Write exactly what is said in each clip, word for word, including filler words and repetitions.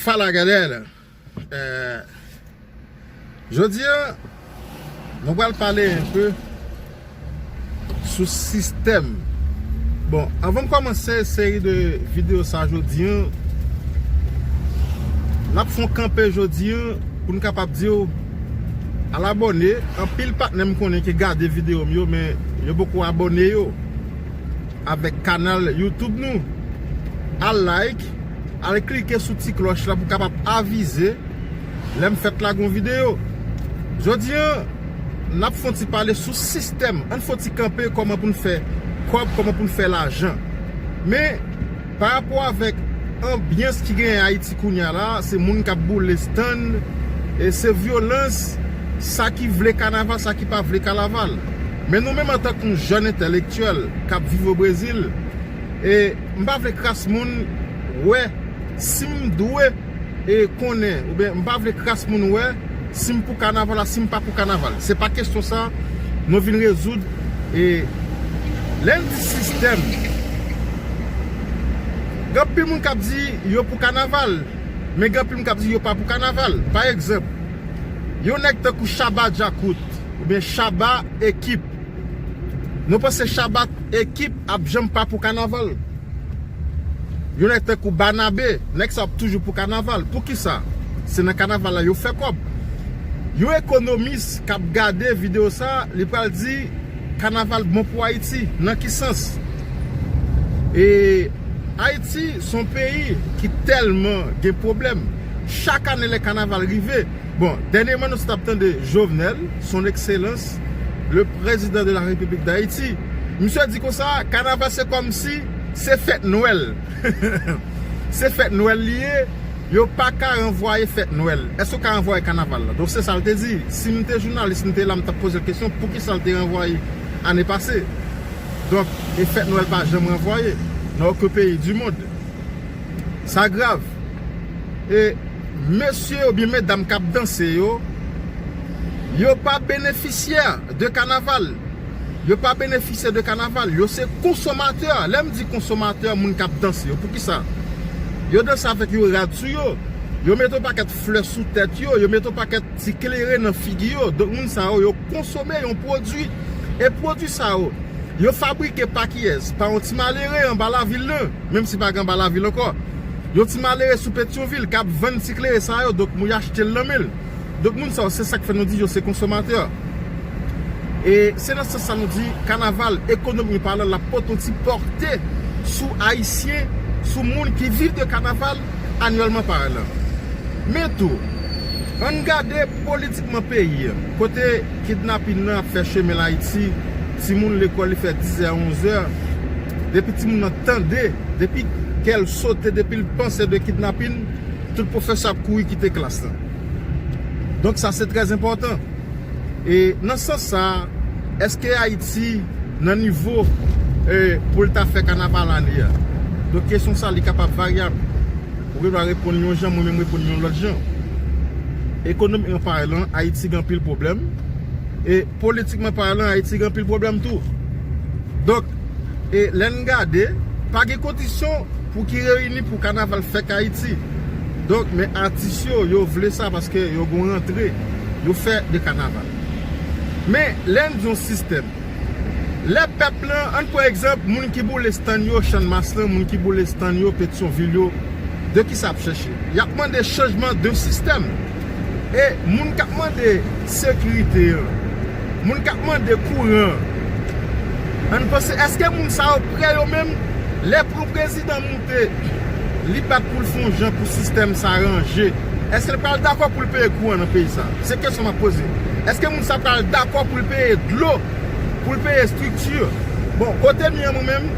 Fala, galera! É, jodi a, nou pral pale enpe sou sistèm. Bon, anvan m kòmanse seri de videyo sa jodi a, n ap fè yon kanpe jodi a pou n kapab di w al abòne. Anpil patnè m konnen ki gade videyo m yo, men yo poko abòne yo avèk kanal YouTube nou. Al like, al klike sou ti klòch la pou kapab avize lè m fèt lage yon videyo. Jodi a, n ap fè yon ti pale sou sistèm. Ann fè yon ti kanpe kòman pou n fè kòb, kòman pou n fè lajan. Men, pa rapò avèk anbyans ki genyen Ayiti kounye a la, se moun k ap boule stand, e se vyolans, sa ki vle kanaval, sa ki pa vle kanaval. Men nou menm antank yon jèn entèlektyèl k ap viv o Brezil, e m pa vle kras moun wè si m dwe e konnen, oubyen m pa vle kras moun wè si m pou kanaval la, si m pa pou kanaval. Se pa kesyon sa nou vin rezoud. E lè n di sistèm, gen anpil moun k ap di yo pou kanaval, men gen anpil moun k ap di yo pa pou kanaval. Pa egzanp, yon nèg tankou Shabba Djakout oubyen Shabba Ekip, nou panse Shabba Ekip ap janm pa pou kanaval? Yon nèg tankou Banabe, nèg sa ap toujou pou kanaval. Poukisa? Se nan kanaval la yo fè kòb. Yon ekonomis k ap gade videyo sa, li pral di kanaval bon pou Ayiti. Nan ki sans? E Ayiti se yon peyi ki tèlman gen pwoblèm. Chak ane lè kanaval rive, bon, dènyèman nou sot ap tande Jovenel, son excellence, le président de la République d'Haïti. Misye di konsa, kanaval se kòmsi se fèt Nwèl. Se fèt Nwèl li ye, yo pa ka ranvwaye fèt Nwèl. Èske w ka ranvwaye kanaval la? Donk se sa l te di. Si m te jounalis, m te la, m t ap poze l kesyon, poukisa l te ranvwaye ane pase? Donk, e fèt Nwèl pa janm ranvwaye nan okenn peyi di mond. Sa grav. E mesye oubyen medam k ap danse yo, yo pa benefisyè de kanaval. Yo pa benefisyè de kanaval. Yo se konsomatè. Lè m di konsomatè, moun k ap danse yo. Poukisa? Yo danse avèk yon rad sou yo. Yo mete yon pakèt flè sou tèt yo. Yo mete yon pakèt ti klere nan figi yo. Donk, moun sa yo, yo konsome yon pwodui. E pwodui sa yo, yo fabrike pa kiyès? Pa yon ti malere anba lavil lan, menm si pa gen anba lavil ankò. Yon ti malere sou Petyonvil k ap vann ti klere sa yo, donk moun yo achte l nan men l. Donk moun sa yo, se sa k fè nou di yo se konsomatè. E se nan sans sa nou di kanaval, ekonomikman palan, l ap pote yon ti pòte sou Ayisyen, sou moun ki viv de kanaval, anyèlman palan. Men tou, ann gade politikman peyi a, kote kidnapin nan ap fè chemen l Ayiti, timoun lekòl li fè dizè, onzè, depi timoun nan tande, depi kè l sote, depi l panse de kidnapin, tout pwofesè ap kouri kite klas lan. Donk sa se trè enpòtan. E nan sans sa, èske Ayiti nan nivo, e, pou l ta fè kanaval ane a? Donk kesyon sa li kapab varyab. Ou gen dwa reponn yon jan, mwen menm reponn yon lòt jan. Ekonomikman palan, Ayiti gen anpil pwoblèm. E politikman palan, Ayiti gen anpil pwoblèm tou. Donk, e lè n gade, pa gen kondisyon pou ki reyini pou kanaval fèt Ayiti. Donk, men atis yo, yo vle sa paske yo gon rantre, yo fè de kanaval. Men, lè n di yon sistèm, lè pèp lan, ann pran egzanp, moun ki boule stand yo, Channmas lan, moun ki boule stand yo, Petyonvil yo, de ki sa ap chèche? Y ap mande chanjman de sistèm. E moun k ap mande sekirite an, moun k ap mande kouran an, ann panse, èske moun sa yo prè yo menm? Lè pou yon prezidan moute, li bat pou l fè yon jan pou sistèm sa ranje, èske l pral dakò pou l peye kouran nan peyi sa? Se kesyon m ap poze. Èske moun sa pral dakò pou l peye dlo, pou l peye estrikti? Bon, kote m ye an mwen menm,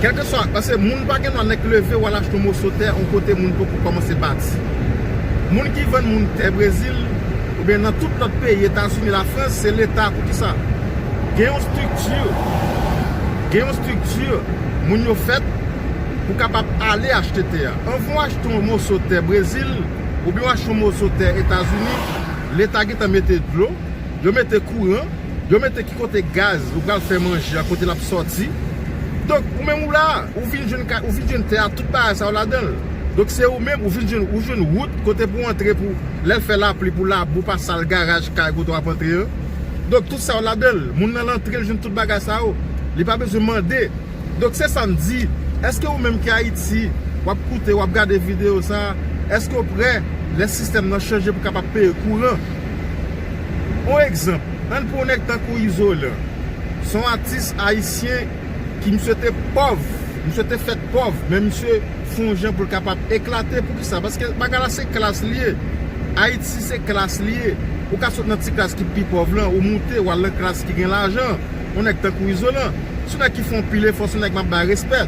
kèlkeswa, paske moun pa gen dwa nèk leve w al achte yon moso tè yon kote moun poko kòmanse bati. Moun ki vann moun tè Brezil, oubyen nan tout lòt peyi, Etazini, Lafrans, se Leta. Poukisa? Gen yon estrikti, gen yon estrikti, moun yo fèt pou kapab ale achte tè a. Anvan w achte yon moso tè Brezil, oubyen w achte yon moso tè Etazini, Leta gentan mete dlo, yo mete kouran, yo mete ki kote gaz ou pral fè manje a, kote l ap sòti. Donk, ou menm ou la, ou vin jwenn ka-, ou vin jwenn tè a, tout bagay sa yo ladan l. Donk se ou menm, ou vin jwenn, ou jwenn wout kote pou antre, pou lè l fè lapli, pou labou pa sal garaj kay kote w ap antre yo. Donk tout sa yo ladan l. Moun nan, l antre, l jwenn tout bagay sa yo. Li pa bezwen mande. Donk se sa m di, èske ou menm ki Ayiti, w ap koute, w ap gade videyo sa, èske w prè lè sistèm nan chanje pou kapab peye kouran? On egzanp, ann pran yon nèg tankou Izolan. Se yon atis ayisyen ki misye te pòv, misye te fèt pòv, men misye fè yon jan pou l kapab eklate. Poukisa? Paske bagay la se klas li ye. Ayiti se klas li ye. Ou ka sot nan ti klas ki pi pòv lan, ou moute, w al nan klas ki gen lajan. Yon nèg tankou Izolan, se yon nèg ki fè yon pil efò, se yon nèg m ap bay respè.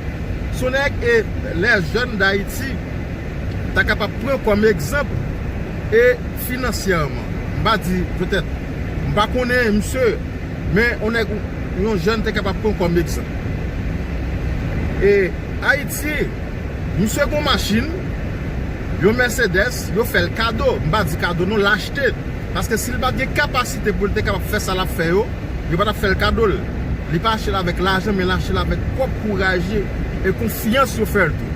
Se yon nèg e lè jèn Dayiti ta kapab pran kòm egzanp e finansyèman. M pa di, petèt, m pa konnen misye, men yon nèg, yon jèn te kapab pran kòm egzanp. E Ayiti, misye gon machin, yon Mercedes, yo fè l kado. M pa di kado non, l achte. Paske si l pa t gen kapasite pou l te kapab fè sa l ap fè yo, yo pa t ap fè l kado l. Li pa achte l avèk lajan, men l achte l avèk pwòp kouraj li e konfyans yo fè l tou.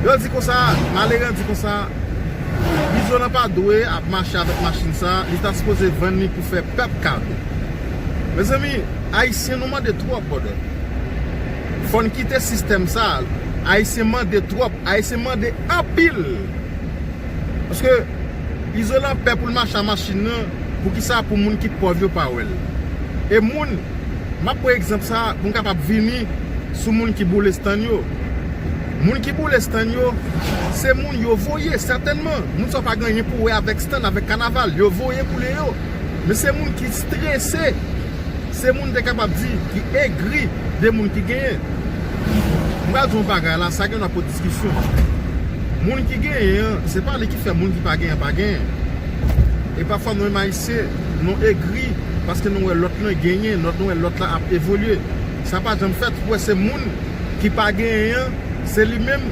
Yo di konsa, Maleran di konsa, Izolan pa dwe ap mache avèk machin sa, li ta sipoze vann li pou fè pèp kado. Mezanmi, Ayisyen nou mande twòp, brother. Fò n kite sistèm sa. Ayisyen mande twòp, Ayisyen mande anpil. Paske Izolan pè pou l mache a machin nan, poukisa pou moun ki pòv yo pa wè l? E moun, m ap pran egzanp sa pou m kapab vini sou moun ki boule stand yo. Moun ki boule stand yo, se moun yo voye, sètènman. Moun sa yo pa gen anyen pou wè avèk stand, avèk kanaval. Yo voye boule yo. Men se moun ki strese. Se moun te kapab di ki egri de moun ki genyen. M pral di yon bagay la, sa gen dwa pot diskisyon. Moun ki genyen an, se pa li ki fè moun ki pa genyen pa genyen. E pafwa nou menm Ayisyen, nou egri paske nou wè lòt lan genyen, lòt, nou wè lòt la ap evolye. Sa pa janm fèt, ou wè se moun ki pa genyen an, se li menm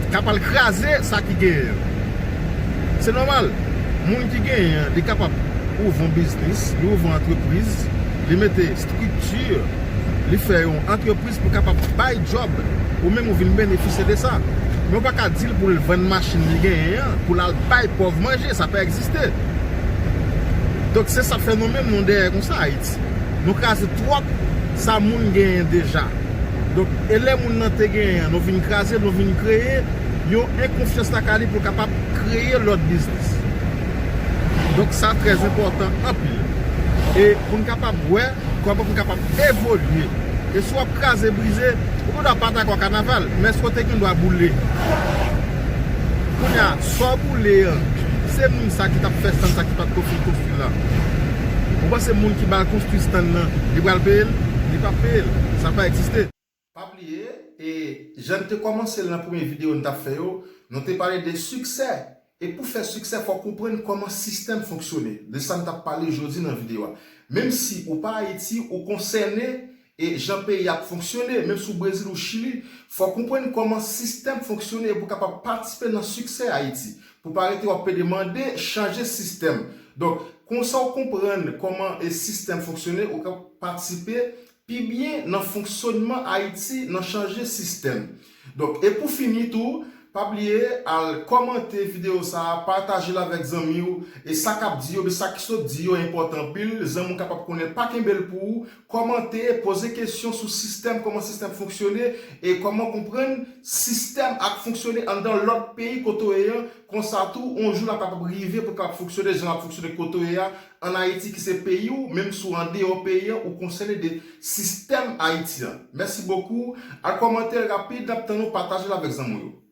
k ap al kraze sa ki genyen an. Se nòmal. Moun ki genyen an, li kapab ouvri yon biznis, li ouvri yon antrepriz, li mete estrikti, li fè yon antrepriz pou kapab bay djòb, ou menm ou vin benefisye de sa. Men ou pa ka di l pou l vann machin li genyen an, pou l al bay pòv manje, sa pa egziste. Donk se sa k fè nou menm nou dèyè konsa Ayiti. Nou kraze twòp sa moun genyen deja. Donk, e lè moun nan te genyen an, nou vin kraze l, nou vin kreye yon enkonfyans lakay li pou l kapab kreye lòt biznis. Donk, sa trè enpòtan anpil. E pou n kapab wè kòman pou n kapab evolye. E si w ap kraze brize, ou gen dwa pa dakò kanaval, men èske w te gen dwa boule? Kounye a, sa w boule an, se moun sa ki t ap fè stand sa ki pa t ko fin konstwi la. Ou panse moun ki ba l konstwi stand nan, li pral peye l? Li p ap peye l. Sa pa egziste. Pa bliye, e jan n te kòmanse l nan premye videyo n t ap fè yo, nou te pale de siksè. E pou fè siksè, fò w konprann kòman sistèm fonksyone. De sa n t ap pale jodi nan videyo a. Menm si ou pa Ayiti, ou konsène e jan peyi ap fonksyone, menm si w Brezil ou Chili, fò w konprann kòman sistèm fonksyone pou w kapab patisipe nan siksè Ayiti. Pou pa rete w ap pede mande chanje sistèm. Donk, konsa w konprann kòman e sistèm fonksyone, ou ka patisipe pi byen nan fonksyònman Ayiti, nan chanje sistèm. Donk, e pou fini tou, pa bliye al kòmante videyo sa a, pataje l avèk zanmi w, e sa k ap di yo, oubyen sa ki sot di yo enpòtan anpil, zanmi w kapab konnen l, pa kenbe l pou ou, kòmante, poze kesyon sou sistèm, kòman sistèm fonksyone, e kòman konprann sistèm ap fonksyone anndan lòt peyi kote w ye an, konsa tou, yon jou l ap kapab rive pou l kapab fonksyone jan l ap fonksyone kote w ye a, ann Ayiti ki se peyi w, menm si w andeyò peyi an, ou konsène de sistèm Ayiti an. Mèsi bokou. Al kòmante l rapid, n ap tann ou pataje l avèk zanmi w yo.